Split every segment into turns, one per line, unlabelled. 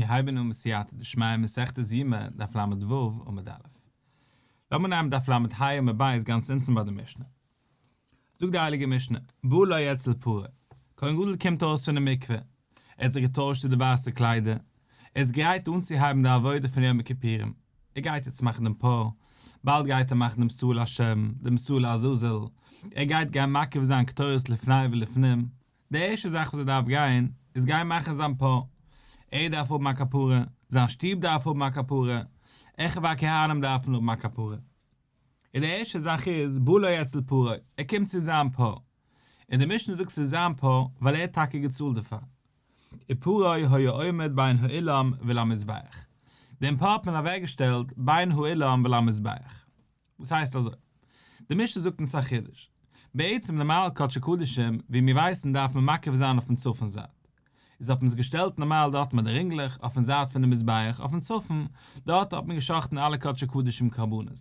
מיר הייבן אן בסייעתא דשמיא מסכת יומא דף ל"ו עמוד א'. לאמיר נעמען דף ל"ה עמוד ב' גאנץ אונטן ביי די משנה. זאגט די הייליגע משנה, בא לו אצל פרו, כהן גדול קומט ארויס פונעם מקווה, ער האט זיך געטוישט צו די ווייסע קליידער, ער איז גרייט אנצוהייבן די עבודה פון יום הכיפורים, ער גייט יעצט מאכן דעם פר, באלד גייט ער מאכן דעם שעיר להשם, דעם שעיר לעזאזל, ער גייט גיין מקריב זיין קטורת לפני ולפנים, די ערשטע זאך וואס ער דארף גיין איז גיין מאכן זיין פר, ער דארף האבן א כפרה, זיין שטוב דארף האבן א כפרה, אחיו הכהנים דארפן האבן א כפרה. און די ערשטע זאך איז בא לו אצל פרו, ער קומט צו זיין פר, און די משנה זאגט ס'איז זיין פר ווייל ער האט טאקע געצאלט דערפאר. ופרו היה עומד בין האולם ולמזבח, דעם פר האט מען אוועקגעשטעלט בין האולם ולמזבח. דאס הייסט אזוי, די משנה זאגט אונז א חידוש, בעצם נארמאל קדשי קדשים ווי מיר ווייסן דארף מען מקריב זיין אויפן צפון זייט, איז האט מען עס געשטעלט נארמאל דארט מיט די רינגלעך אויפן זייט פונעם מזבח אויפן צפון, דארט האט מען געשחט'ן אלע קדשי קדשים קרבנות.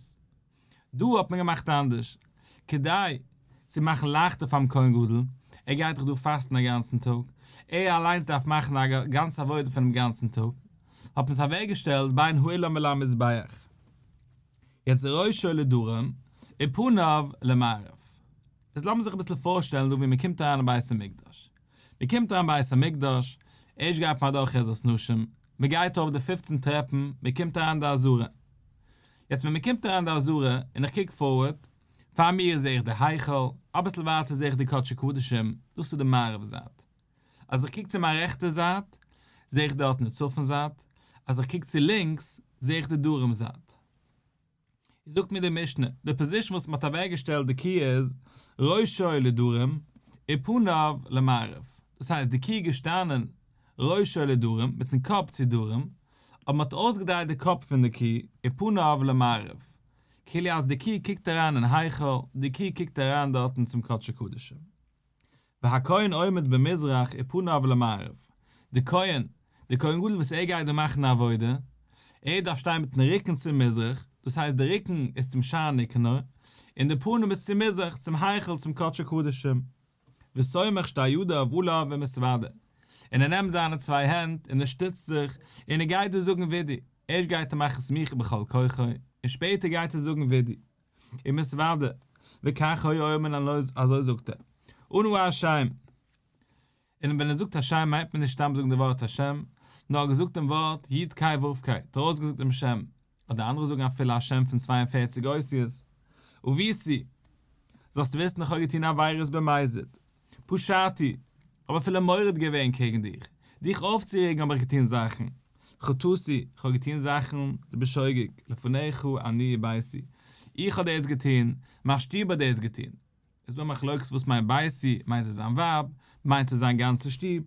דא האט מען געמאכט אנדערש, כדי צו מאכן לייכטער פאר'ן כהן גדול, ער גייט דאך דא פאסטן א גאנצן טאג, ער אליינס דארף מאכן א גאנצע עבודה פונעם גאנצן טאג, האט מען עס אוועקגעשטעלט בין האולם ולמזבח. יעצט ראשו לדרום ופניו למערב. איז לאמיר זיך אביסל פארשטעלן דא ווי מען קומט אריין אין בית המקדש. מען קומט אריין בית המקדש, ערשט גייט מען אדורך עזרת נשים, מען גייט אויף די פופצן טרעפן, מען קומט אריין אין די עזרה. יעצט ווען מען קומט אריין אין די עזרה און איך קוק forward, פאר מיר זעה איך די היכל, אביסל ווייטער זעה איך די קדשי קדשים, דאס איז די מערב זייט. אז איך קוק צו מיין רעכטע זייט, זעה איך דארטן די צפון זייט, אז איך קוק צו לינקס, זעה איך די דרום זייט. זאגט מיר די משנה, די position וואס מען האט אוועקגעשטעלט די כיור איז, ראשו לדרום, ופניו למערב. דאס הייסט די כיור איז געשטאנען ראשו לדרום, מיטן קאפ צו דרום, אבער מען האט אויסגעדרייט די קאפ פון די כיור, ופניו למערב. כאילו אז די כיור קוקט אריין אין היכל, די כיור קוקט אריין דארטן צום קדשי קדשים. והכהן עומד במזרח ופניו למערב, די כהן, די כהן גדול וואס ער גייט דא מאכן א עבודה, ער דארף שטיין מיטן רוקן צום מזרח, דאס הייסט די רוקן איז צום שער ניקנור, און די פנים איז צום מזרח, צום היכל, צום קדשי קדשים. וסומך שתי ידיו עליו ומתוודה, און ער נעמט זיינע צוויי הענט און ער שטיצט זיך, און ער גייט דא זאגן וידוי, ערשט גייט ער מאכן סמיכה בכל כוחו, און שפעטער גייט ער זאגן וידוי. ומתוודה, וכך היה אומר און אזוי זאגט ער, אנא השם. און ווען ער זאגט השם מיינט מען נישט סתם זאגן די ווארט השם, נאר ער האט געזאגט דעם ווארט י' ק' ו' ק', האט ער ארויסגעזאגט דעם שם, אדער אנדערע זאגן אפילו א שם פון 42 אותיות, עויתי, זאלסטו וויסן איך האב געטון עבירות במזיד, פשעתי, כ'האב אפילו מורד געווען קעגן דיך, דיך אויפצורעגן האב איך געטון זאכן, חטאתי, כ'האב געטון זאכן בשוגג, לפניך אני וביתי, איך האב דאס געטון, מיין שטוב האט דאס געטון. איז דא מחלוקת וואס מיינט ביתי, מיינט עס זיין ווייב, מיינט עס זיין גאנצע שטוב?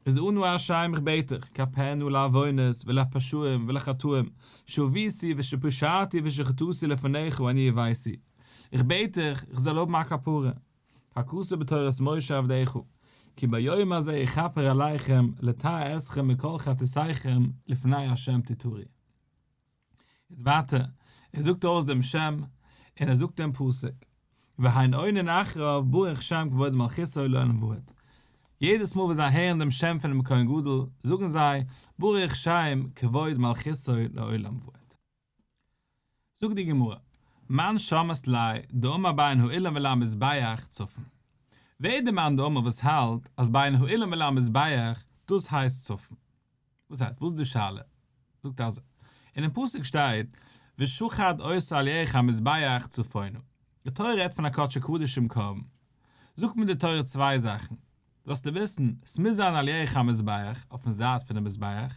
איז אנא השם איך בעט דיך, כפר נא לעוונות ולפשעים ולחטאים, שעוויתי ושפשעתי ושחטאתי לפניך אני וביתי, איך בעט דיך איך זאל האבן א כפרה. הכתוב בתורת משה עבדך, כי ביום הזה יכפר עליכם לטהר אתכם מכל חטאתיכם לפני ה' תטהרו. איז ווייטער, ער זאגט אויס דעם שם, און ער זאגט דעם פסוק, והן עונין אחריו ברוך שם כבוד מלכותו לעולם ועד. יעדעס מאל וואס זיי הערן דעם שם פונעם כהן גדול, זאגן זיי, ברוך שם כבוד מלכותו לעולם ועד. זאגט די גמרא, מאן שמעת ליה דאמר בין האולם ולמזבח צפון. ווער איז די מאן דאמר וואס האלט אז בין האולם ולמזבח דאס הייסט צפון? וואס הייסט? וואס איז די שאלה? זאגט אזוי, אינעם פסוק שטייט ושחט אותו על ירך המזבח צפונה. די תורה רעדט פון א קדשי קדשים קרבן. זאגט מיר די תורה צוויי זאכן. זאלסטו וויסן, ס'מוז זיין על ירך המזבח, אויפן זייט פונעם מזבח,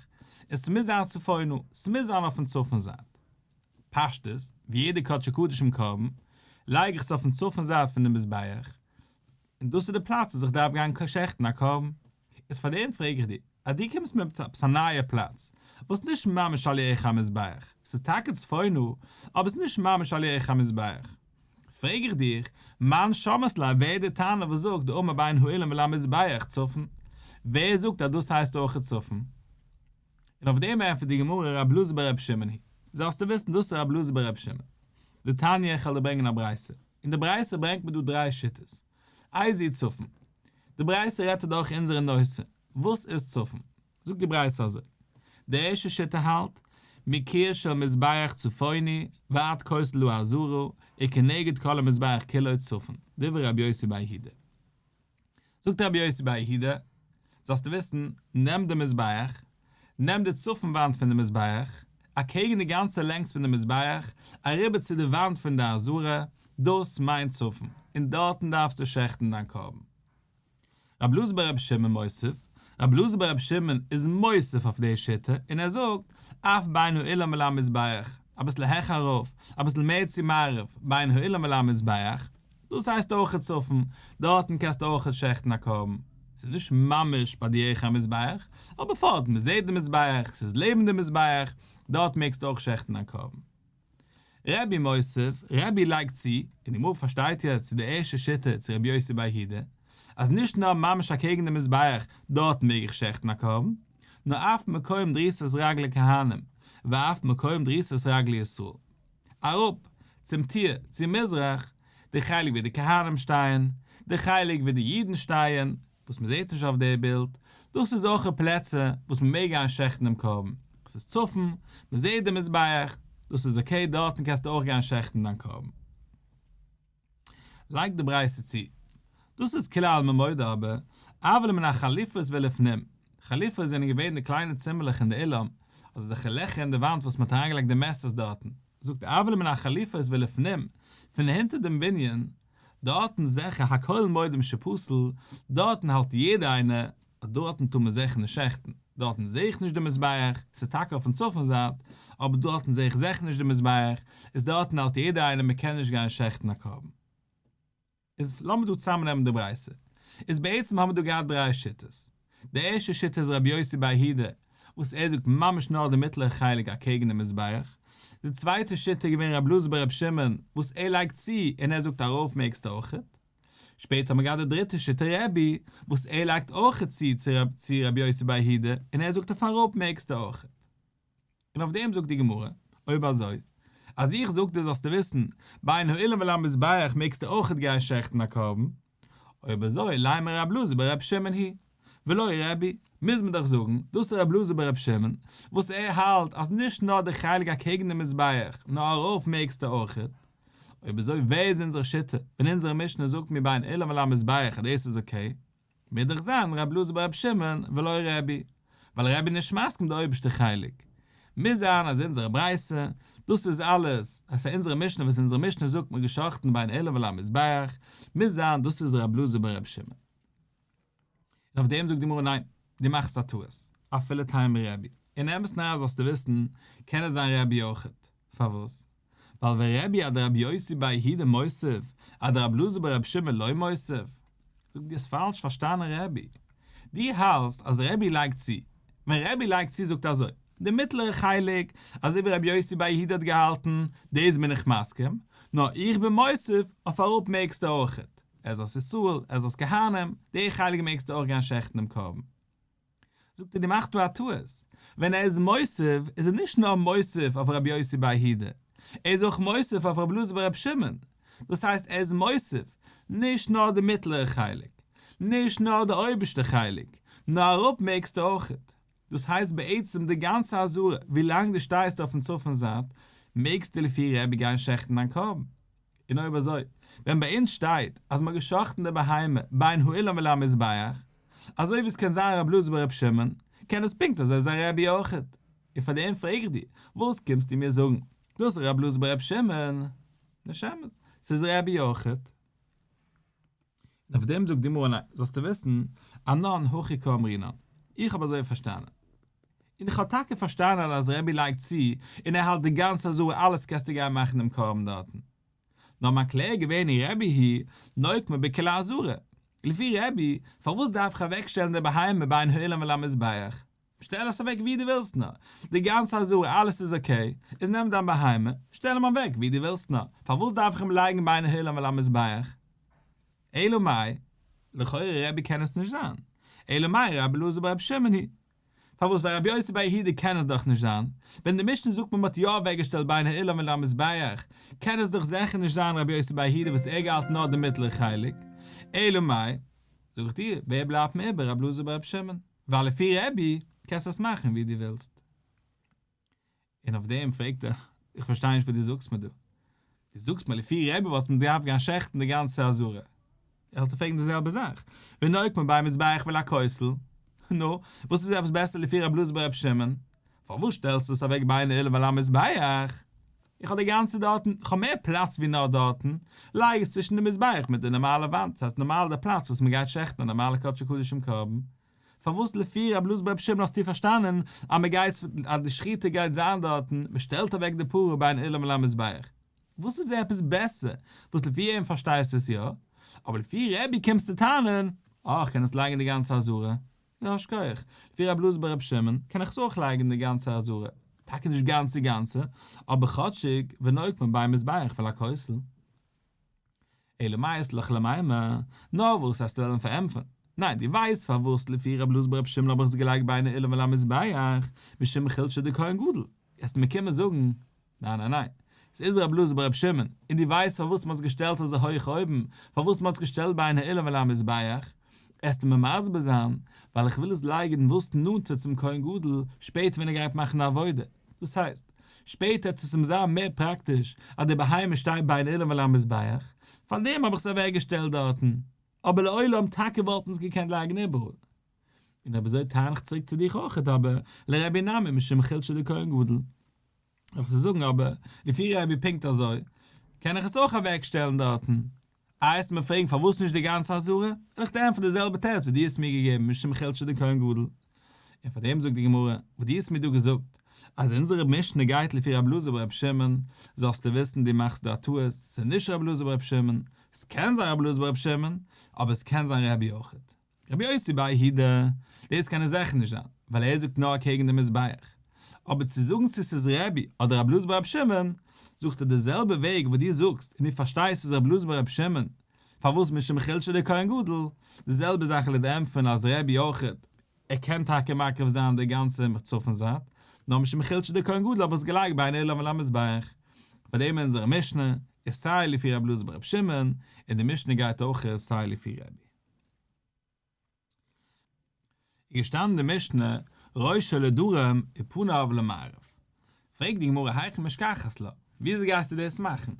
און ס'מוז זיין צפונה, ס'מוז זיין אויפן צפון זייט. פשטות, ווי יעדע קדשי קדשים קרבן, לייג איך עס אויפן צפון זייט פונעם מזבח, און דאס איז די פלאץ וואס איך דארף גיין שעכטן א קרבן. איז פאר דעם פרעג איך דיר, אז דו קומסט מיר מיט עפעס א נייע פלאץ, וואס נישט ממש על ירך המזבח, ס'איז טאקע צפונה, אבער ס'איז נישט ממש על ירך המזבח. פרעג איך דיך, מאן שמעת ליה ווער איז די תנא וואס זאגט דאמר בין האולם ולמזבח צפון? ווער זאגט אז דאס הייסט אויך צפון? און אויף דעם ענטפערט די גמרא רב אלעזר ברב שמעון היא, זאלסטו וויסן דאס איז רב אלעזר ברב שמעון. דתניא איך וועל דיר ברענגען א ברייתא, און די ברייתא ברענגט מיר דא דריי שיטות. איזהו צפון. די ברייתא רעדט אדורך אונזערע נושא, וואס איז צפון? זאגט די ברייתא אזוי. די ערשטע שיטה האלט, מקיר של מזבח צפוני ועד כותל העזרה וכנגד כל המזבח כולו צפון, דברי רבי יוסי בר יהודה. זאגט רבי יוסי בר יהודה, זאלסטו וויסן, נעם די מזבח, נעם די צפון וואנט פון די מזבח, אקעגן די גאנצע לענגס פון די מזבח, אריבער צו די וואנט פון די עזרה, דאס מיינט צפון, און דארטן דארפסטו שעכטן דיין קרבן. רבי אלעזר ברבי שמעון מוסיף, רבי אלעזר ברבי שמעון איז מוסיף אויף די שיטה, און ער זאגט, אף בין האולם ולמזבח, אביסל העכער ארויף, אביסל מער צו מערב, בין האולם ולמזבח, דאס הייסט אויכעט צפון, דארטן קענסטו אויכעט שעכטן א קרבן. ס'איז נישט ממש ביי די ירכי המזבח, אבער פארט, מ'זעט די מזבח, ס'איז לעבן די מזבח, דארט מעגסטו אויך שעכטן א קרבן. רבי מוסיף, רבי לייגט צו, און די גמרא פארשטייט יעצט צו די ערשטע שיטה צו רבי יוסי בר יהודה, אז נישט נאר ממש אקעגן די מזבח, דארט מעג איך שעכטן א קרבן, נאר אף מקום דריסת רגלי כהנים, ואף מקום דריסת רגלי ישראל. אראפ, צום טיר, צו מזרח, די חלק ווי די כהנים שטייען, די חלק ווי די אידן שטייען, וואס מען זעט נישט אויף די בילד, דאס איז אויך פלעצער וואס מען מעג גיין שעכטן דעם קרבן, עס איז צפון, מען זעט די מזבח, דאס איז okay, דארטן קענסטו אויך גיין שעכטן דיין קרבן. לייגט די ברייתא צו, דאס איז כולי עלמא מודה אבער, אבל מן החליפות ולפנים, חליפות זענען געווען די קליינע צימערלעך אין די אולם, אזעלכע לעכער אין די וואנט וואס מען האט אריינגעלייגט די מעסערס דארטן, זאגט אבל מן החליפות ולפנים, פון הינטער דעם בנין, דארטן זעכער הכל מודים שפסול, דארטן האלט יעדער איינער אז דארטן טאר מען זעכער נישט שעכטן, דארטן זעה איך נישט די מזבח, ס'איז טאקע אויפן צפון זייט, אבער דארטן זעה איך זעכער נישט די מזבח, איז דארטן האלט יעדער איינער מען קען נישט גיין שעכטן א קרבן. איז לאמיר דא צוזאמנעמען די ברייתא. איז בעצם האבן מיר דא געהאט דריי שיטות. די ערשטע שיטה איז רבי יוסי בר יהודה, וואס ער זאגט ממש נאר די מיטלערע חלק אקעגן די מזבח. די צווייטע שיטה איז געווען רבי אלעזר ברבי שמעון, וואס ער לייגט צו און ער זאגט ארויף מעגסטו אויכעט. שפעטער האט מען געהאט די דריטע שיטה רבי, וואס ער לייגט אויכעט צו צו רבי יוסי בר יהודה, און ער זאגט אויף אראפ מעגסטו אויכעט. און אויף דעם זאגט די גמרא, אויב אזוי, אז איך זאג דיר זאלסטו וויסן, בין האולם ולמזבח מעגסטו אויכעט גיין שעכטן א קרבן, אויב אזוי לימא רב אלעזר ברב שמעון היא, ולא רבי, מוז מען דאך זאגן, דאס איז רב אלעזר ברב שמעון, וואס ער האלט אז נישט נאר די חלק אקעגן די מזבח, נאר ארויף מעגסטו אויכעט. אויב אזוי ווער איז אונזערע שיטה, ווען אונזערע משנה זאגט מיר בין אולם ולמזבח אז דאס איז okay? מוז דאך זיין רבי אלעזר ברבי שמעון ולא רבי, ווייל רבי איז נישט מסכים די אויבערשטע חלק. מוז זיין אז אונזערע ברייתא, דאס איז אלעס, אז ס'איז אונזערע משנה וואס אונזערע משנה זאגט מ'האט גע'שחט'ן בין אולם ולמזבח, מוז זיין דאס איז רבי אלעזר ברבי שמעון. און אויף דעם זאגט די גמרא ניין, דו מאכסט א טעות, אפילו תימא רבי, אין אמת'ן אריין זאלסטו וויסן, קען עס זיין רבי אויכעט, פארוואס? ווייל ורבי אדרבי יוסי בר יהודה מוסיף, אדרבי אלעזר ברבי שמעון לא מוסיף. זאג, דו האסט פאלש פארשטאנען רבי. דו האלטסט אז רבי לייגט צו. ווען רבי לייגט צו זאגט ער אזוי, די מיטלערע חלק, אזוי ווי רבי יוסי בר יהודה האט געהאלטן, דאס בין איך מסכים, נאר איך בין מוסיף, אויף אראפ מעגסטו אויכעט. עזרת ישראל, עזרת כהנים, די חלק מעגסטו אויך גיין שעכטן דעם קרבן. זאגט ער דו מאכסט דא א טעות, ווען ער איז מוסיף איז ער נישט נאר מוסיף אויף רבי יוסי בר יהודה, ער איז אויך מוסיף אויף רבי אלעזר ברבי שמעון, דאס הייסט ער איז מוסיף נישט נאר די מיטלערע חלק, נישט נאר די אויבערשטע חלק, נאר אראפ מעגסטו אויכעט, דאס הייסט בעצם די גאנצע עזרה, ווילאנג דו שטייסט אויפן צפון זייט, מעגסטו לפי רבי גיין שעכטן דיין קרבן. און אויב אזוי, ווען ביי אונז שטייט אז מ'האט גע'שחט'ן די בהמה בין האולם ולמזבח, אזוי ווי עס קען זיין רב אלעזר ברב שמעון, קען עס פונקט אזוי זיין רבי אויכעט. און פאר דעם פרעג איך דיר, וואס קומסטו מיר זאגן, דאס איז רב אלעזר ברב שמעון? נישט אמת, ס'איז רבי אויכעט. און אויף דעם זאגט די גמרא ניין, זאלסטו וויסן, אנן הכי קאמרינן, איך האב אזוי פארשטאנען. און איך האב טאקע פארשטאנען אז רבי לייגט צו, און ער האלט די גאנצע עזרה אלעס קענסטו גיין מאכן דעם קרבן דארטן. נאר מיין קלער איז געווען אי רבי היא נוקמה בכולה עזרה. לפי רבי, פארוואס דארף איך אוועקשטעלן די בהמה בין האולם ולמזבח? שטעל עס אוועק ווי דו ווילסט נאר, די גאנצע עזרה אלעס איז okay, איז נעם דיין בהמה, שטעל אים אוועק ווי דו ווילסט נאר, פארוואס דארף איך אים לייגן בין האולם ולמזבח? אלא מאי, לכאורה רבי קען עס נישט זיין, אלא מאי רבי אלעזר ברבי שמעון היא. פארוואס ווייל רבי יוסי בר יהודה קען עס דאך נישט זיין, ווען די משנה זאגט מען האט יא אוועקגעשטעלט בין האולם ולמזבח, קען עס דאך זיכער נישט זיין רבי יוסי בר יהודה וואס ער געהאלטן נאר די מיטלערע חלק, אלא מאי, זאג איך דיר, ווער בלייבט מיר איבער רבי אלעזר ברבי שמעון, ווייל לפי רבי קענסטו עס מאכן ווי דו ווילסט. און אויף דעם פרעגט ער, איך פארשטיי נישט וואס דו זאגסט מיר דא. דו זאגסט מיר לפי רבי וואלט מען געדארפט גיין שעכטן די גאנצע עזרה. איך וועל דיר פרעגן די זעלבע זאך, ונוקמה בין מזבח ולכותל. נו, וואס איז עפעס בעסער לפי רבי אלעזר ברבי שמעון? פארוואס שטעלסטו עס אוועק בין האולם ולמזבח? איך האב די גאנצע דארטן, איך האב מער פלאץ ווי נאר דארטן, לייג עס צווישן די מזבח מיט די נארמאלע וואנט, ס'הייסט נארמאל די פלאץ וואס מ'גייט שעכטן א נארמאלע קדשי קדשים קרבן. פארוואס לפי רבי אלעזר ברבי שמעון האסטו פארשטאנען אז מ'גייט אז די שחיטה גייט זיין דארטן, מ'שטעלט אוועק די פרה בין אולם ולמזבח? וואס איז עפעס בעסער וואס לפי אים פארשטייסטו עס יא, אבער לפי רבי קומסטו טענה'ן, אה איך קען עס לייגן אין די גאנצע עזרה. יא שכוח, לפי רבי אלעזר ברבי שמעון קען איך עס אויך לייגן אין די גאנצע עזרה, טאקע נישט גאנצע גאנצע, אבער כאטשיג ונוקמה בין מזבח ולכותל. אלא מאי אית לך למימר, נאר וואס וועסטו וועלן פארענטפערן? ניין, דו ווייסט פארוואס לפי רבי אלעזר ברבי שמעון האב איך עס געלייגט בין האולם ולמזבח, משום חולשא דכהן גדול, וועסטו מיר קומען זאגן, ניין ניין ניין, ס'איז רבי אלעזר ברבי שמעון, און דו ווייסט פארוואס מ'האט עס געשטעלט אזוי הויך אויבן, פארוואס מ'האט עס געשטעלט בין האולם ולמזבח, עסטו מיר מסביר זיין, ווייל איך וויל עס לייגן וואס נאנטער צום כהן גדול, שפעטער ווען ער גייט מאכן די עבודה, דאס הייסט, שפעטער וועט עס אים זיין מער פראקטיש אז די בהמה שטייט בין האולם ולמזבח, פארדעם האב איך עס אוועקגעשטעלט דארטן, אבער לעולם טאקע וואלט מען עס געקענט לייגן איבעראל. און אויב אזוי טענה איך צוריק צו דיך אויכעט אבער לרבי נמי משום חולשא דכהן גדול. וועל איך זיי זאגן אבער לפי רבי פונקט אזוי קען איך עס אויך אוועק שטעלן דארטן. איי עסט מיר פרעגן פארוואס נישט די גאנצע עזרה? וועל איך דיר ענטפערן די זעלבע תירוץ וואס דו האסט מיר געגעבן משום חולשא דכהן גדול. און פאר דעם זאגט די גמרא וואס דו האסט מיר דא געזאגט אז אונזערע משנה גייט לפי רבי אלעזר ברבי שמעון, זאלסטו וויסן דו מאכסט דא א טעות, ס'איז נישט רבי אלעזר ברבי שמעון, ס'קען זיין רבי אלעזר ברבי שמעון, אבער ס'קען זיין רבי אויכעט. רבי יוסי בר יהודה, דאס קען עס זיכער נישט זיין, ווייל ער זאגט נאר אקעגן די מזבח. אבער צו זאגן צו ס'איז רבי אדער רבי אלעזר ברבי שמעון, זאגט ער די זעלבע וועג וואס דו זאגסט און דו פארשטייסט ס'איז רבי אלעזר ברבי שמעון, פארוואס משום חולשא דכהן גדול, די זעלבע זאך וועל איך דיר ענטפערן אז רבי אויכעט, ער קען טאקע מקריב זיין די גאנצע צפון זייט, נאר משום חולשא דכהן גדול האב איך עס געלייגט בין האולם ולמזבח. פאר דעם אונזערע משנה איז סיי לפי רבי אלעזר ברבי שמעון, און די משנה גייט אויך סיי לפי רבי. איז געשטאנען די משנה ראשו לדרום ופניו למערב. פרעגט די גמרא היכי משכחת לה, וויאזוי גייסטו דאס מאכן?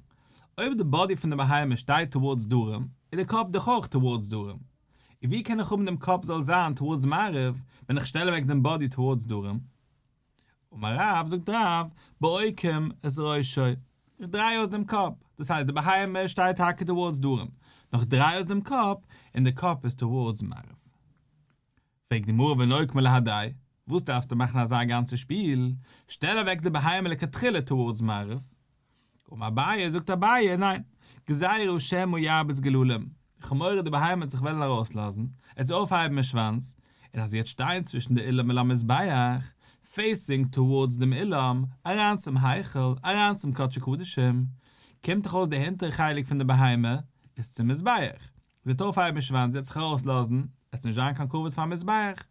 אויב די body פון די בהמה שטייט towards דרום, איז די קאפ דאך אויך towards דרום. און ווי קען איך האבן דעם קאפ זאל זיין towards מערב ווען איך שטעל אוועק דעם body towards דרום? אמר רב, זאגט רב, בעוקם את ראשו, איך דריי אויס דעם קאפ, דאס הייסט די בהמה שטייט טאקע towards דרום, נאר איך דריי אויס דעם קאפ, און די קאפ איז towards מערב. פרעגט די גמרא ונוקמה להדיה, וואס דארפסטו מאכן אזא גאנצע שפיל, שטעל אוועק די בהמה לכתחילה towards מערב. אמר אביי, זאגט אביי, ניין, גזירה שמא ירביץ גללים, איך האב מורא די בהמה וועט זיך וועלן ארויסלאזן, ער וועט זיך אויפהייבן מיט שוואנץ, און אז זי וועט שטיין צווישן די אולם ולמזבח, facing towards דעם אולם, אריין צום היכל, אריין צום קדשי קדשים, קומט דאך אויס די הינטערע חלק פון די בהמה איז צום מזבח, זי וועט אויפהייבן שוואנץ, זי וועט זיך ארויסלאזן, עס וועט נישט זיין קיין כבוד פארן מזבח.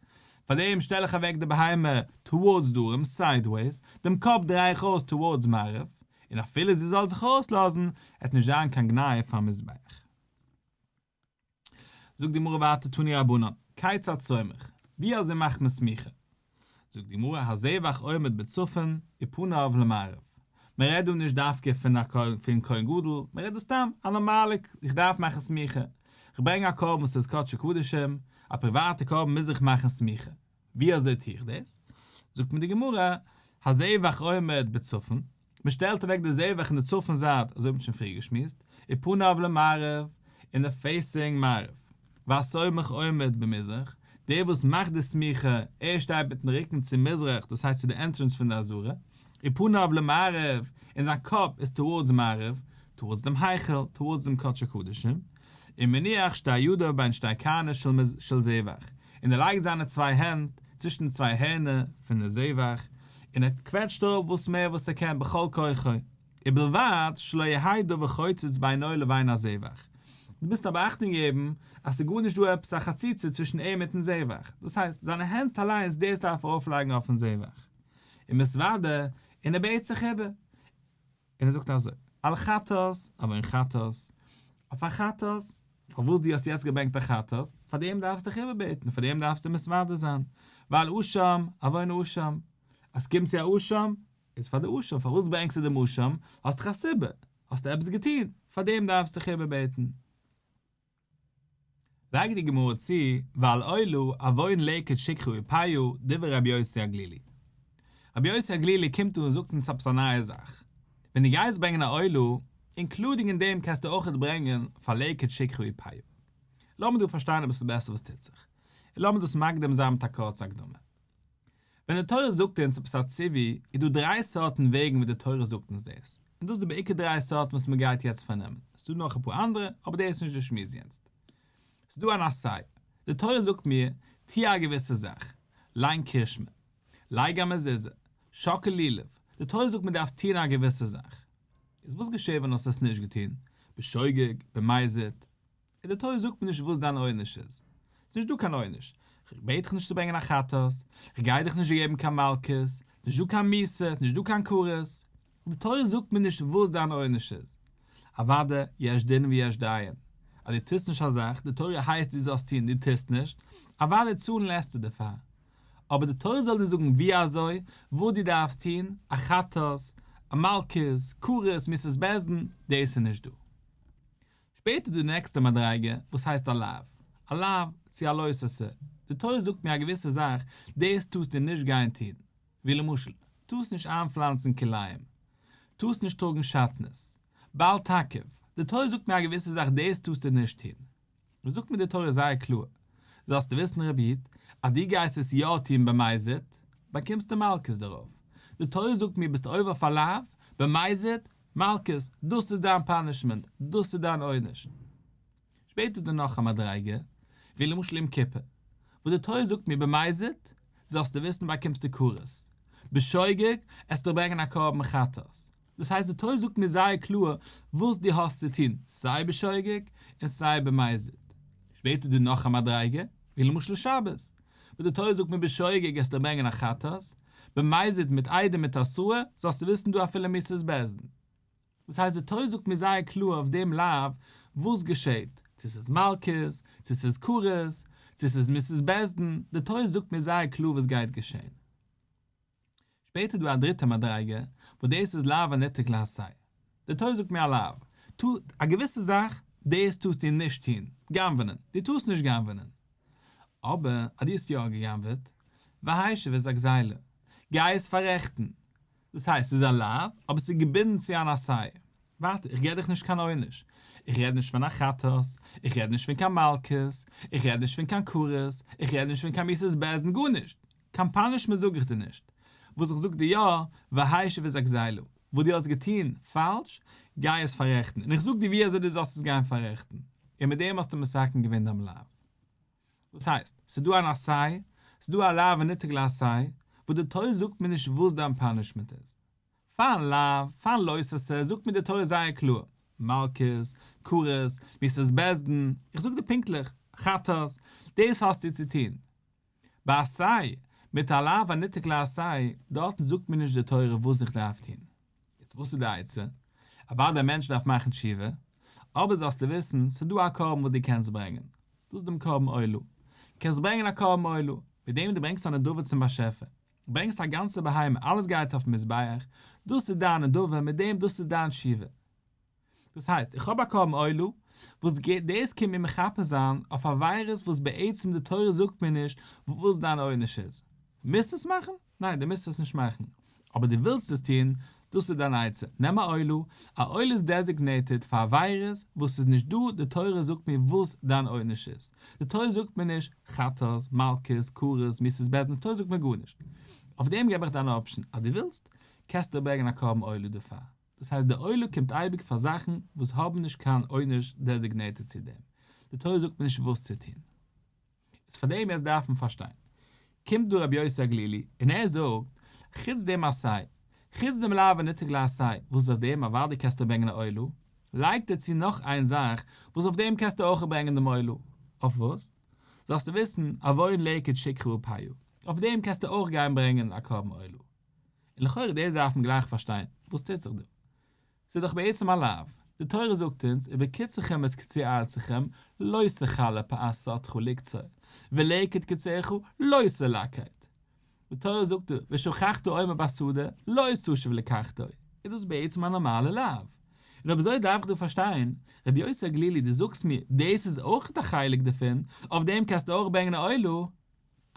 פאר דעם שטעל איך אוועק די בהמה towards דרום, sideways, דעם קאפ דריי איך אויס towards מערב, און אפילו זי זאל זיך ארויסלאזן, עט נישט זיין קיין גנאי פארן מזבח. זאגט די גמרא ווייטער תנו רבנן, כיצד סומך, ווי אזוי מאכט מען סמיכה? זאגט די גמרא הזבח עומד בצפון ופניו למערב, מען רעדט דא נישט דווקא פון א פון כהן גדול, מען רעדט דא סתם א נארמאלע איך דארף מאכן סמיכה, איך ברענג א קרבן וואס איז קדשי קדשים, א פריוואטע קרבן מוז איך מאכן סמיכה, ווי אזוי טו איך דאס? זאגט מיר די גמרא הזבח עומד בצפון, מען שטעלט אוועק די זבח אין די צפון זייט, אזוי האט מען שוין פריער געשמועסט, ופניו למערב, און די facing מערב. והסומך עומד במזרח, דער וואס מאכט די סמיכה, ער שטייט מיטן רוקן צו מזרח, דאס הייסט צו די entrance פון די עזרה, ופניו למערב, און זיין קאפ איז towards מערב, towards דעם היכל, towards דעם קדשי קדשים, ומניח שתי ידיו בין שתי קרני של זבח, און ער לייגט זיינע צוויי הענט צווישן די צוויי הערנער פון די זבח, און ער קוועטשט אראפ וואס מער וואס ער קען בכל כוחו, ובלבד שלא יהא דבר חוצץ בינו לבין הזבח. דו מוזט אבער אכטונג געבן אז ס'איז גארנישט דא עפעס א חציצה צווישן אים מיטן זבח, דאס הייסט, זיינע הענט אליינס דאס דארף ער ארויפלייגן אויפן זבח. ומתודה, און ער בעט זיך איבער. און ער זאגט אזוי, על חטאת, עוון חטאת, אויף א חטאת, פארוואס דו האסט יעצט געברענגט א חטאת, פאר דעם דארפסטו דיך איבערבעטן, פאר דעם דארפסטו מתוודה זיין, ועל אשם, עוון אשם, אז ס'קומט צו א אשם. איז פאר די אשם, פארוואס ברענגסטו דעם אשם? האסט דאך א סיבה, האסטו עפעס געטון, פאר דעם דארפסטו דיך איבערבעטן. לייגט די גמרא צו, ועל עולה, עוון לקט שכחה ופאה, דברי רבי יוסי הגלילי. רבי יוסי הגלילי קומט דא און זאגט אונז עפעס א נייע זאך. ווען דו גייסט ברענגען א עולה, אינקלודינג אין דעם קענסטו אויכעט ברענגען פאר לקט שכחה ופאה. לאמיר דא פארשטיין אביסל בעסער וואס טוט זיך. און לאמיר דאס מקדים זיין מיט א קורצע הקדמה. ווען די תורה זאגט אונז עפעס א ציווי, איז דא דריי סארטן וועגן ווי די תורה זאגט אונז דאס, און דאס איז די בעיקר דריי סארטן וואס מען גייט יעצט פארנעמען, ס'איז דא נאך אפאר אנדערע, אבער דאס איז נישט די שמועס יעצט. ס'איז דא אן עשה, די תורה זאגט מיר, טו א געוויסע זאך, ליין קרישמע, לייג א מזוזה, שאקל לולב, די תורה זאגט מיר דארפסט טון א געוויסע זאך. איז וואס געשעט ווען האסט עס נישט געטון? בשוגג, במזיד, און די תורה זאגט מיר נישט וואס דיין עונש איז. ס'איז נישט דא קיין עונש. כ'בעט דיך נישט צו ברענגען א חטאת, כ'גיי דיך נישט געבן קיין מלקות, ס'נישט דא קיין מיתה, ס'נישט דא קיין כרת. די תורה זאגט מיר נישט וואס דיין עונש איז. אוודאי, יש דין ויש דיין. אז דו טוסט נישט א זאך, די תורה הייסט דו זאלסט טון, דו טוסט נישט, אוודאי צאלן וועסטו דערפאר. אבער די תורה זאל דיר זאגן ווי אזוי, וואס דו דארפסט טון, א חטאת, א מלקות, כרת, מיתת בית דין, דאס איז נישט דא. שפעטער איז דא די נעקסטע מדריגה וואס הייסט א לאו, א לאו צו א לא תעשה, די תורה זאגט מיר א געוויסע זאך, דאס טארסטו נישט גיין טון, ווי למשל, טארסט נישט איינפלאנצן כלאים, טארסט נישט טראגן שעטנז, בל תקיף, די תורה זאגט מיר א געוויסע זאך דאס טארסטו נישט טון, און זאגט מיר די תורה זייער קלאר, זאלסטו וויסן רבי איד, אז דו גייסט עס יא טון במזיד, באקומסטו מלקות דערויף. די תורה זאגט מיר ביסט עובר אויף א לאו, במזיד, מלקות, דאס איז דיין פאנישמענט, דאס איז דיין עונש. שפעטער איז דא נאך א מדריגה, ווי למשל יום כיפור, וואס די תורה זאגט מיר במזיד, זאלסטו וויסן באקומסטו כרת, בשוגג, עסטו ברענגען א קרבן חטאת. דאס הייסט די תורה זאגט מיר זייער קלאר וואס דו האסט צו טון סיי בשוגג און סיי במזיד. שפעטער איז דא נאך א מדריגה, ווי למשל שבת, וואס די תורה זאגט מיר בשוגג עסטו ברענגען א חטאת, במזיד מיט עדים מיט התראה זאלסטו וויסן דא אפילו מיתת בית דין. דאס הייסט די תורה זאגט מיר זייער קלאר אויף דעם לאו וואס געשעט, צו ס'איז מלקות, צו ס'איז כרת, צו ס'איז מיתת בית דין, די תורה זאגט מיר זייער קלאר וואס גייט געשען. שפעטער איז דא א דריטע מדריגה, וואס דאס איז לאו הניתק לעשה. די תורה זאגט מיר א לאו, טו א געוויסע זאך, דאס טארסטו נישט טון, גנב'נען, דו טארסט נישט גנב'נען. אבער אז דו האסט יא געגנב'עט, והשיב את הגזילה, גיי עס פאררעכטן. דאס הייסט, ס'איז א לאו, אבער ס'איז געבינדן צו אן עשה. ווארט, איך געב דיך נישט קיין עונש. איך רעד נישט פון א חטאת, איך רעד נישט פון קיין מלקות, איך רעד נישט פון קיין כרת, איך רעד נישט פון קיין מיתת בית דין, גארנישט. קיין פאנישמענט זאג איך דיר נישט. וואס איך זאג דיר יא, והשיב את הגזילה, וואס דו האסט געטון פאלש, גיי עס פאררעכטן, און איך זאג דיר ווי אזוי דו זאלסט עס גיין פאררעכטן, און מיט דעם האסטו מתקן געווען דיין לאו. דאס הייסט, ס'איז דא אן עשה, ס'איז דא א לאו הניתק לעשה, וואס די תורה זאגט מיר נישט וואס דיין פאנישמענט איז. פארן לאו, פארן לא תעשה, זאגט מיר די תורה זייער קלאר, מלקות, כרת, מיתת בית דין, איך זאג דיר פונקטליך, חטאת, דאס האסטו צו טון. ביי עשה, מיט א לאו הניתק לעשה, דארטן זאגט מיר נישט די תורה וואס איך דארף טון. יעצט וואס איז די עצה? אוודאי א מענטש דארף מאכן תשובה, אבער זאלסטו וויסן, ס'איז דא א קרבן וואס דו קענסט ברענגען, דאס איז דעם קרבן עולה. דו קענסט ברענגען א קרבן עולה, מיט דעם דו ברענגסט א נדבה צום באשעפער, ברענגסט א גאנצע בהמה, אלעס גייט אויפן מזבח, דאס איז דיין נדבה, מיט דעם דאס איז דיין תשובה. דאס הייסט, איך האב א קרבן עולה, וואס דאס קומט מיר מכפר זיין אויף עבירות וואס בעצם די תורה זאגט מיר נישט וואס דיין עונש איז. מוזט עס מאכן? ניין, דו מוזט עס נישט מאכן. אבער דו ווילסט עס טון, דאס איז דיין עצה. נעם א עולה, א עולה איז דעזיגנעיטעד פאר עבירות וואס איז נישט דא, די תורה זאגט מיר וואס דיין עונש איז. די תורה זאגט מיר נישט חטאת, מלקות, כרת, מיתת בית דין, די תורה זאגט מיר גארנישט. אויף דעם געב איך דיר אן אפשען, אז דו ווילסט, קענסטו ברענגען א קרבן עולה דערפאר. דאס הייסט די עולה קומט אייביג פאר זאכן וואס האבן נישט קיין עונש דעזיגנעיטעד צו דעם, די תורה זאגט מיר נישט וואס צו טון. איז פאר דעם יעצט דארף מען פארשטיין. קומט דא רבי יוסי הגלילי און ער זאגט, חוץ דעם עשה, חוץ דעם לאו הניתק לעשה, וואס אויף דעם אוודאי קענסטו ברענגען א עולה, לייגט ער צו נאך איין זאך וואס אויף דעם קענסטו אויך ברענגען דעם עולה. אויף וואס? זאלסטו וויסן, עוון לקט שכחה ופאה, אויף דעם קענסטו אויך גיין ברענגען א קרבן עולה. און לכאורה דאס דארף מען גלייך פארשטיין, וואס טוט זיך דא? ס'איז דאך בעצם א לאו, די תורה זאגט אונז ובקצרכם את קציר ארצכם לא תכלה פאת שדך לקצור, ולקט קצירך לא תלקט. די תורה זאגט דא ושכחת עומר בשדה לא תשוב לקחתו, איז דאס בעצם א נארמאלע לאו. און אויב אזוי דארף איך דא פארשטיין, רבי יוסי הגלילי דו זאגסט מיר דאס איז אויך א חלק דערפון, אויף דעם קענסטו אויך ברענגען א עולה?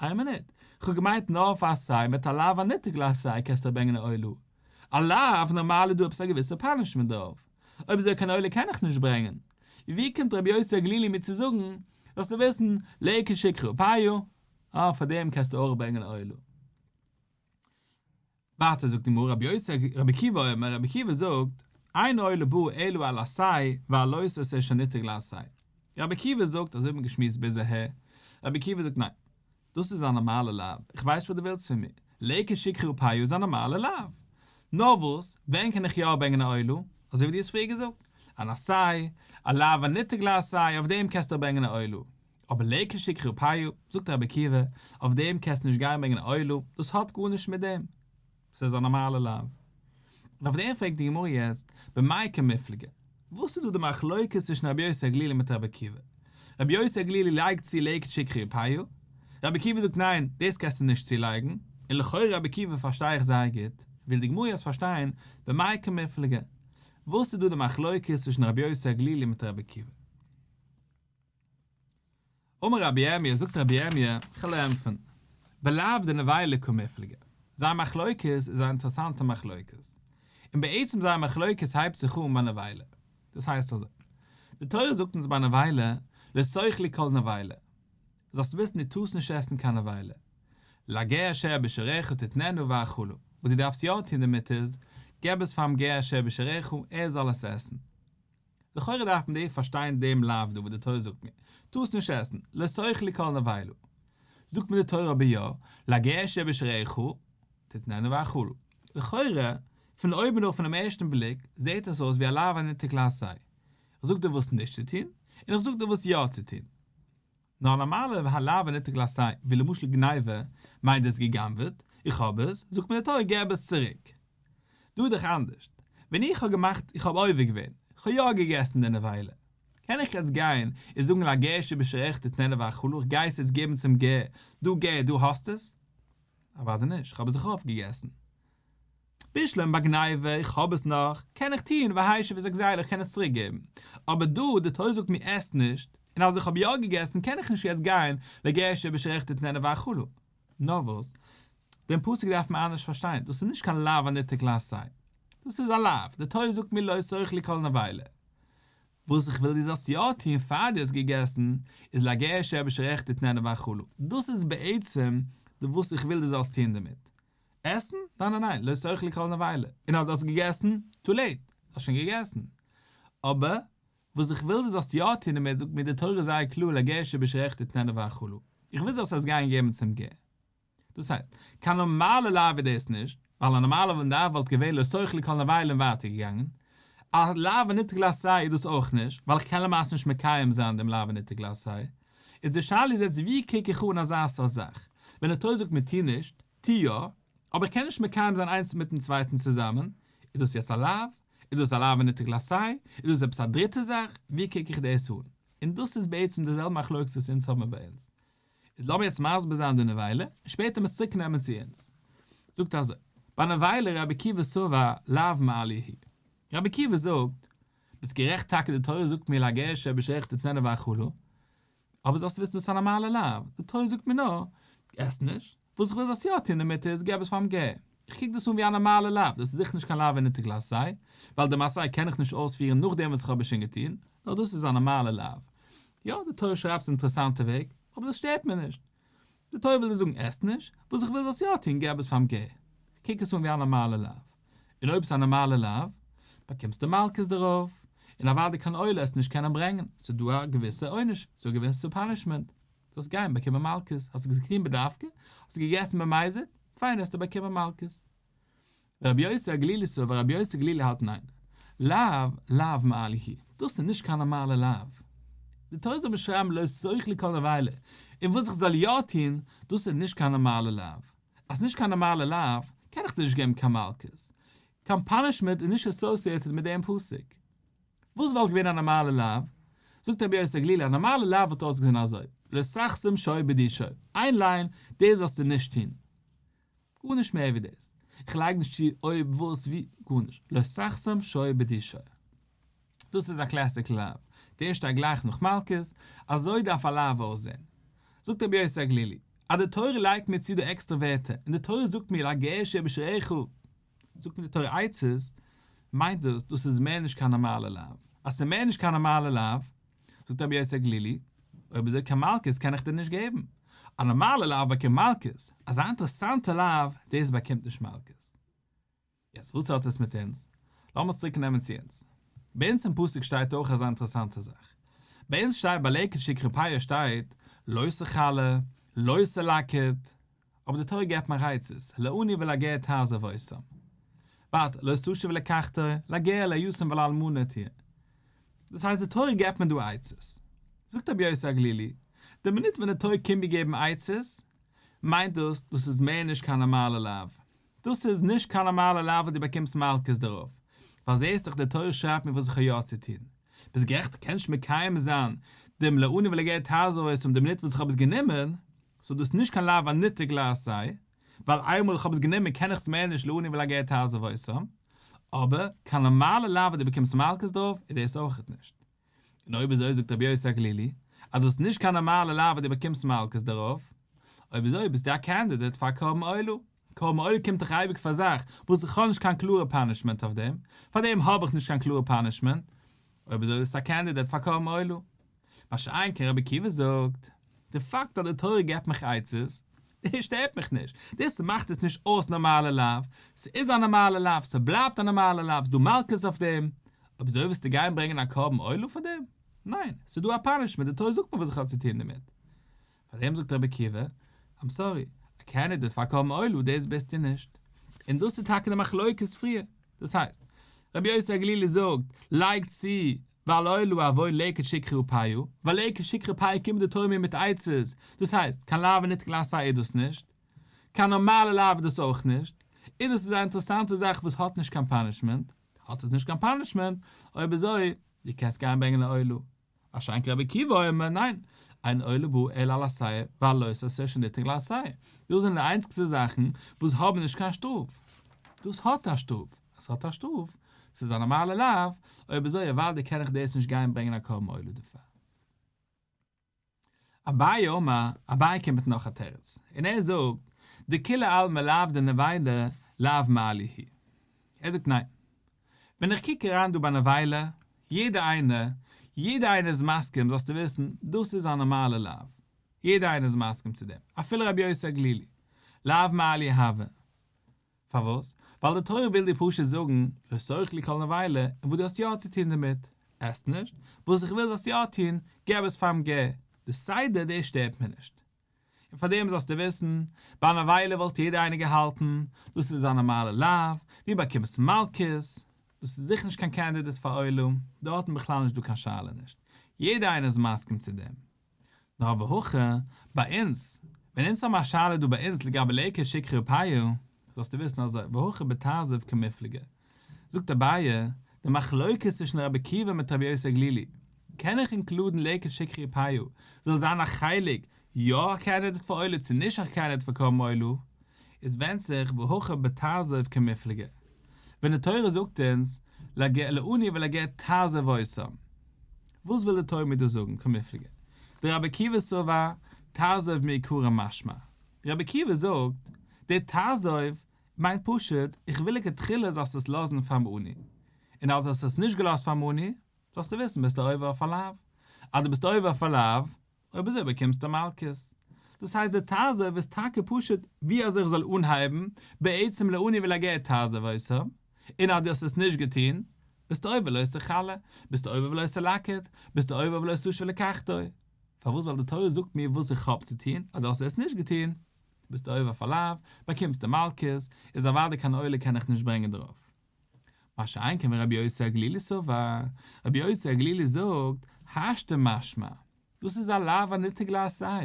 איין מינוט, כ'האב געמיינט נאר אויף עשה מיט א לאו הניתק לעשה קענסטו ברענגען א עולה. א לאו נארמאל איז דא עפעס א געוויסע פאנישמענט דערויף. אויב אזוי קיין עולה קען איך נישט ברענגען. ווי קומט רבי יוסי הגלילי מיר צו זאגן, זאלסטו וויסן, לקט שכחה ופאה, אה פאר דעם קענסטו אויך ברענגען א עולה. ווייטער זאגט די גמרא רבי יוסי רבי עקיבא אומר רבי עקיבא זאגט אין עולה באה אלא על עשה ועל לא תעשה שניתק לעשה רבי עקיבא זאגט אזוי האט מען געשמועסט ביז אהער רבי עקיבא זאגט ניין דאס איז א נארמאלע לאו איך ווייס נישט וואס דו ווילסט פון מיר לקט שכחה ופאה איז א נארמאלע לאו נאר וואס ווען קען איך יא ברענגען א עולה אזוי ווי דו האסט פריער געזאגט אן עשה א לאו הניתק לעשה אויף דעם קענסטו ברענגען א עולה אבער לקט שכחה ופאה, זאגט רבי עקיבא, אויף דעם קענסטו נישט גיין ברענגען א עולה, דאס האט גארנישט מיט דעם, ס'איז א נארמאלע לאו. און אויף דעם פרעגט די גמרא יעצט, במאי קמיפלגי, וואס איז דא די מחלוקת צווישן רבי יוסי הגלילי מיט רבי עקיבא? רבי יוסי הגלילי לייגט צו לקט שכחה ופאה, רבי עקיבא זאגט ניין, דאס קענסטו נישט צולייגן, און לכאורה רבי עקיבא פארשטיי איך זייער גוט, וויל די גמרא יעצט פארשטיין, במאי קמיפלגי, וואס איז דא די מחלוקת צווישן רבי יוסי הגלילי מיט רבי עקיבא? אמר רבי ירמי', זאגט רבי ירמי', כ'על ענטפערן, בלאו דנבילה קמיפלגי, זייער מחלוקת איז א אינטערעסאנטע מחלוקת, און בעצם זייער מחלוקת הייבט זיך אן ביי נבילה, דאס הייסט אזוי, די תורה זאגט אונז ביי נבילה, לא תאכלו כל נבילה, זאלסט וויסן דו טארסט נישט עסן קיין נבילה, לגר אשר בשעריך תתננה ואכלה, וואס דו דארפסט יא טון דערמיט איז, געב עס פאר'ן גר אשר בשעריך, ער זאל עס עסן. לכאורה דארף מען דא פארשטיין דעם לאו דא וואס די תורה זאגט מיר, טארסט נישט עסן, לא תאכלו כל נבילה. זאגט מיר די תורה אבער יא, לגר אשר בשעריך, תתננה ואכלה. לכאורה, פון אויבן אויף פונעם ערשטן בליק, זעט עס אויס ווי א לאו הניתק לעשה. איך זאג דיר וואס נישט צו טון, און איך זאג דיר וואס יא צו טון. נאר א נארמאלע לאו הניתק לעשה, ווי למשל גניבה, מיינט דאס גע'גנב'עט, איך האב עס, זאגט מיר די תורה געב עס צוריק. דא איז דאך אנדערשט, ווען איך האב געמאכט, איך האב עובר געווען, איך האב יא געגעסן די נבילה, קען איך יעצט גיין און זאגן לגר שבשעריך תתננה ואכלה, איך גיי עס יעצט געבן צום גר, דא גר דא האסט עס? אוודאי נישט, איך האב עס דאך אויפגעגעסן. בשלמא ביי גניבה, איך האב עס נאך, קען איך טון והשיב את הגזילה, איך קען עס צוריק געבן. אבער דא, די תורה זאגט מיר עס נישט, און אז איך האב יא געגעסן קען איך נישט יעצט גיין לגר שבשעריך תתננה ואכלה. נאר וואס, דעם פסוק דארף מען אנדערש פארשטיין, דאס איז נישט קיין לאו הניתק לעשה. דאס איז א לאו, די תורה זאגט מיר לא תאכלו כל נבילה. וואס איך וויל דו זאלסט יא טון פאר דו האסט געגעסן, איז לגר שבשעריך תתננה ואכלה. דאס איז בעצם די וואס איך וויל דו זאלסט טון דערמיט. עסן? ניין ניין ניין, לא תאכלו כל נבילה. און אז דו האסט געגעסן, טו לעיט, האסט שוין געגעסן. אבער, וואס איך וויל דו זאלסט יא טון דערמיט זאגט מיר די תורה זייער קלאר לגר שבשעריך תתננה ואכלה. איך וויל זאלסט עס גיין געבן צום גר. דאס הייסט, קיין נארמאלע לאו איז דאס נישט, ווייל א נארמאלע לאו וואלט געווען לא תאכלו כל נבילה און ווייטער געגאנגען. א לאו הניתק לעשה איז דאס אויך נישט, ווייל איך קען למעשה נישט מקיים זיין דעם לאו הניתק לעשה. איז די שאלה איז יעצט ווי קוק איך אן אזא סארט זאך? ווען די תורה זאגט מיר טו נישט, טו יא, אבער איך קען נישט מקיים זיין איינס מיטן צווייטן צוזאמען, איז דאס יעצט א לאו? איז דאס א לאו הניתק לעשה? איז דאס עפעס א דריטע זאך? ווי קוק איך דאס אן? און דאס איז בעצם די זעלבע מחלוקת וואס אונז האבן ביי אונז. איז לאמיר יעצט מסביר זיין די נבילה, און שפעטער מיר עס צוריק נעמען צו אונז. זאגט אזוי, ביי נבילה רבי עקיבא סבר לאו מעליא הוא. רבי עקיבא זאגט, ביסט גערעכט טאקע די תורה זאגט מיר לגר שבשעריך תתננה ואכלה, אבער זאלסט וויסן דאס איז א נארמאלע לאו, די תורה זאגט מיר נאר, עס נישט, וואס איך וויל זאלסט יא טון דערמיט איז, געב עס פאר'ן גר. איך קוק דאס אן ווי א נארמאלע לאו, דאס איז זיכער נישט קיין לאו הניתק לעשה, ווייל דעם עשה קען איך נישט אויספירן נאכדעם וואס איך האב עס שוין געטון, נאר דאס איז א נארמאלע לאו. יא, די תורה שרייבט עס אינטערעסאנטע וועג, אבער דאס שטערט מיר נישט. די תורה וויל דיר זאגן עס נישט, וואס איך וויל זאלסט יא טון געב עס פאר'ן גר. איך קוק עס אן ווי א נארמאלע לאו. און אויב עס איז א נארמאלע לאו, באקומסטו מלקות דערויף, און אוודאי קיין עולה עסט נישט קענען ברענגען, ס'איז דא א געוויסע עונש, ס'איז דא א געוויסע פאנישמענט, זאלסט גיין באקומען מלקות, האסט עס געטון בדווקא, האסט געגעסן במזיד, פיין עסטו באקומען מלקות. רבי יוסי הגלילי סבר רבי יוסי הגלילי האלט ניין, לאו לאו מעליא הוא, דאס איז נישט קיין נארמאלע לאו. די תורה זאל באשרייבן לא תאכלו כל נבילה, און וואס איך זאל יא טון, דאס איז נישט קיין נארמאלע לאו. אז ס'נישט קיין נארמאלע לאו, קען איך דיר נישט געבן קיין מלקות. קיין פאנישמענט איז נישט אסאסיעטעד מיט דעם פסוק. וואס וואלט געווען א נארמאלע לאו? זאגט רבי יוסי הגלילי, א נארמאלע לאו וואלט אויסגעזען אזוי, לא תחסום שור בדישו, איין ליין, דאס זאלסטו נישט טון. גארנישט מער ווי דאס. איך לייג נישט צו אויב וואס ווי, גארנישט. לא תחסום שור בדישו. דאס איז א classic לאו. דער שטייט גלייך נאך מלקות, אזוי דארף א לאו אויסזען. זאגט רבי יוסי הגלילי, אז די תורה לייגט מיר צו די עקסטערע ווערטער, און די תורה זאגט מיר לגר שבשעריך, זאגט מיר די תורה עצות, מיינט דאס, דאס איז מער נישט קיין נארמאלע לאו. אז ס'איז מער נישט קיין נארמאלע לאו, זאגט רבי יוסי הגלילי, אויב אזוי קיין מלקות קען איך דיר נישט געבן. א נארמאלע לאו באקומט מלקות, אזא אינטערעסאנטע לאו, דאס באקומט נישט מלקות. יעצט וואס האט עס מיט אונז? לאמיר עס צוריק נעמען צו אונז. ביי אונז אין פסוק שטייט אויך אזא אינטערעסאנטע זאך. ביי אונז שטייט ביי לקט שכחה פאה שטייט, לא תכלה, לא תלקט, אבער די תורה געבט מיר עצות, לעני ולגר תעזוב אותם. ווייטער, לא תשוב ולקחתו, לגר ליתום ולאלמנה תהיה. דאס הייסט די תורה געבט מיר דא עצות. זאגט רבי יוסי הגלילי, די מינוט ווען די תורה קומט מיר געבן עצות, מיינט דאס, דאס איז מער נישט קיין נארמאלע לאו. דאס איז נישט קיין נארמאלע לאו וואס דו באקומסט מלקות דערויף, ווייל זעהסט דאך די תורה שרייבט מיר וואס איך האב יא צו טון. ביסט גערעכט איך קען נישט מקיים זיין דעם לעני ולגר תעזוב אותם די מינוט וואס איך האב עס גענומען, so דאס איז נישט קיין לאו הניתק לעשה, ווייל איינמאל איך האב עס גענומען קען איך עס מער נישט לעני ולגר תעזוב אותם, אבער קיין נארמאלע לאו וואס דו באקומסט מלקות דערויף איז דאס אויכעט נישט. און אויב אזוי זאגט רבי יוסי הגלילי אז דאס איז נישט קיין נארמאלע לאו וואס דו באקומסט מלקות דערויף, אויב אזוי ביסטו א candidate פאר קרבן עולה, קרבן עולה קומט דאך אייביג פאר זאך וואס איך האב נישט קיין קלארע punishment אויף דעם, פאר דעם האב איך נישט קיין קלארע punishment, אויב אזוי איז עס א candidate פאר קרבן עולה. מה שאין כן רבי עקיבא זאגט, די פאקט אז די תורה געבט מיך עצות, דאס שטערט מיך נישט, דאס מאכט עס נישט אויס נארמאלע לאו, ס'איז א נארמאלע לאו, ס'בלייבט א נארמאלע לאו, ס'דא מלקות אויף דעם, אויב אזוי וועסטו גיין ברענגען א קרבן עולה פאר דעם? ניין, ס'איז דא א punishment, די תורה זאגט מיר וואס איך האב צו טון דערמיט. פאר דעם זאגט רבי עקיבא, I'm sorry, א candidate פאר קרבן עולה דאס ביסטו נישט. און דאס איז טאקע די מחלוקת פריער. דאס הייסט, רבי יוסי הגלילי זאגט, לייג צו ועל עולה עוון לקט שכחה ופאה, ווייל לקט שכחה ופאה קומט די תורה מיר מיט עצות, דאס הייסט, קיין לאו הניתק לעשה איז דאס נישט, קיין נארמאלע לאו איז דאס אויך נישט, און דאס איז א אינטערעסאנטע זאך וואס האט נישט קיין punishment, האט עס נישט קיין punishment, אויב אזוי, דו קענסט גיין ברענגען א עולה. מה שאין כן רבי עקיבא אומר, ניין, אין עולה באה אלא על עשה ועל לא תעשה שניתק לעשה. דאס זענען די איינציגסטע זאכן וואס האבן נישט קיין שטראף. דאס האט א שטראף. עס האט א שטראף. ס'איז א נארמאלע לאו. אויב אזוי אוודאי קען איך דאס נישט גיין ברענגען א קרבן עולה דערפאר. אביי אמר, אביי קומט מיט נאך א תירוץ, און ער זאגט, דכולי עלמא לאו דנבילה לאו מעליא הוא. ער זאגט ניין. ווען איך קוק אריין דא ביי נבילה, יעדער איינער, יעדער איינער איז מסכים, זאלסטו וויסן, דאס איז א נארמאלע לאו. יעדער איינער איז מסכים צו דעם, אפילו רבי יוסי הגלילי. לאו מעליא הוי. פארוואס? ווייל די תורה וויל דיר פשוט זאגן, לא תאכלו כל נבילה, און וואס דו האסט יא צו טון דערמיט, עס נישט, וואס איך וויל זאלסט יא טון, געב עס פאר'ן גר, די סדר דאס שטערט מיר נישט. און פאר דעם זאלסטו וויסן, ביי נבילה וואלט יעדער איינער געהאלטן, דאס איז א נארמאלע לאו, דו באקומסט מלקות, דאס איז זיכער נישט קיין candidate פאר עולה, דארטן בכלל נישט דא קיין שאלה נישט, יעדער איינער איז מסכים צו דעם. נאר והכא, ביי אונז, ווען אונז האבן א שאלה דא ביי אונז לגבי לקט שכחה ופאה, זאלסטו וויסן אזוי, והכא בתעזוב קמיפלגי. זאגט אביי, די מחלוקת צווישן רבי עקיבא מיט רבי יוסי הגלילי, קען איך include ן לקט שכחה ופאה, זאל זיין א חלק, יא א candidate פאר עולה צו נישט א candidate פאר קרבן עולה, עס ווענדט זיך והכא בתעזוב קמיפלגי. ווען די תורה זאגט אונז, לעני ולגר תעזוב אותם. וואס וויל די תורה מיר דא זאגן, קמיפלגי? דרבי עקיבא סבר, תעזוב מעיקרא משמע. רבי עקיבא זאגט, דער תעזוב מיינט פשוט, איך וויל לכתחילה זאלסט עס לאזן פארן עני. און אז דו האסט עס נישט געלאזט פארן עני, זאלסטו וויסן ביסטו עובר אויף א לאו. אז דו ביסט עובר אויף א לאו, אויב אזוי באקומסטו מלקות. דאס הייסט די תעזוב איז טאקע פשוט ווי אזוי איך זאל אנהייבן, בעצם לעני ולגר תעזוב אותם, און אז דו האסט עס נישט געטון, ביסטו עובר לא תכלה, ביסטו עובר ולא תלקט, ביסטו עובר ולא תשוב ולקחתו. פארוואס ווייל די תורה זאגט מיר וואס איך האב צו טון, אז דו האסט עס נישט געטון, ביסטו עובר אויף א לאו, באקומסטו מלקות, איז אוודאי קיין עולה קען איך נישט ברענגען דערויף. מה שאין כן ורבי יוסי הגלילי סבר, רבי יוסי הגלילי זאגט, השתא משמע, דאס איז א לאו הניתק לעשה,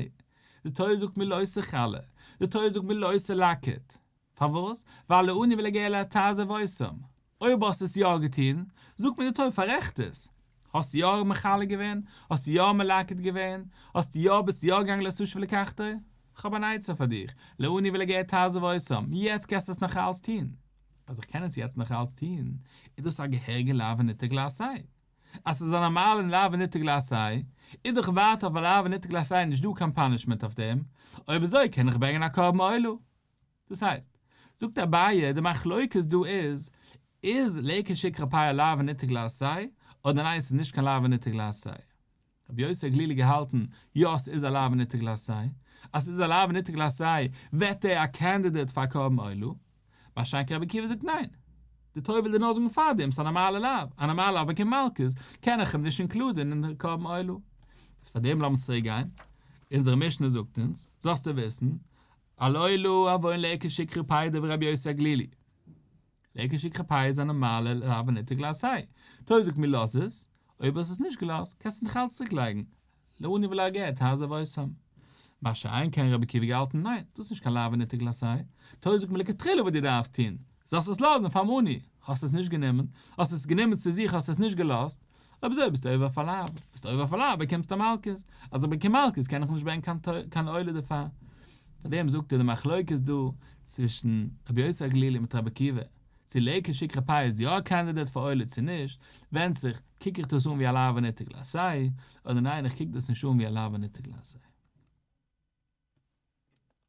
די תורה זאגט מיר לא תכלה, די תורה זאגט מיר לא תלקט, פארוואס? ווייל לעני ולגר לא תעזוב אותם, אויב האסט עס יא געטון, זאגט מיר די תורה פאררעכט עס, האסט יא מכלה געווען, האסט יא מלקט געווען, האסט יא ביסט יא געגאנגען לא תשוב ולקחתו. כ'האב אן עצה פאר דיך, לעני ולגר תעזוב אותם, יעצט קענסטו עס נאך אלץ טון. אז איך קען עס יעצט נאך אלץ טון, איז דאס א געהעריגע לאו הניתק לעשה. אז ס'איז א נארמאלע לאו הניתק לעשה, איז דאך ווייטער אויף א לאו הניתק לעשה נישט דא קיין פאנישמענט אויף דעם, אויב אזוי קען איך ברענגען א קרבן עולה. דאס הייסט, זאגט אביי, די מחלוקת דא איז, איז לקט שכחה פאה א לאו הניתק לעשה, אדער ניין ס'איז נישט קיין לאו הניתק לעשה. רבי יוסי הגלילי געהאלטן, יא ס'איז א לאו הניתק לעשה, אז ס'איז א לאו הניתק לעשה ווערט ער א קענדידעט פאר א קרבן עולה, מה שאין כן רבי עקיבא זאגט ניין, די תורה וויל דיר נאר זאגן פארדעם ס'איז א נארמאלע לאו, א נארמאלע לאו באקומט מלקות, קען איך אים נישט אינקלודען אין די קרבן עולה. איז פארדעם לאמיר צוריק גיין, אונזערע משנה זאגט אונז, זאלסטו וויסן, על עולה עוון לקט שכחה פאה דברי רבי יוסי הגלילי. לקט שכחה פאה איז א נארמאלע לאו הניתק לעשה. תורה זאגט מיר לאז עס, אויב האסט עס נישט געלאזט קענסטו נאך אלץ צוריק לייגן, לעני ולגר תעזוב אותם. מה שאין כן רבי עקיבא געהאלטן ניין, דאס איז נישט קיין לאו הניתק לעשה, תורה זאגט מיר לכתחילה וואס דו דארפסט טון, זאלסט עס לאזן פארן עני, האסט עס נישט גענומען, האסט עס גענומען צו זיך האסט עס נישט געלאזט, אויב אזוי ביסטו עובר אויף א לאו, ביסטו עובר אויף א לאו באקומסטו מלקות, אז איך באקום מלקות קען איך נישט ברענגען קיין עולה דערפאר. פאר דעם זאגט ער די מחלוקת דא צווישן רבי יוסי הגלילי מיט רבי עקיבא, צו לקט שכחה פאה איז יא א קאנדידאט פאר עולה צו נישט, ווענדט זיך, קוק איך דאס אן ווי א לאו הניתק לעשה, אדער ניין איך קוק דאס נישט אן ווי א לאו הניתק לעשה.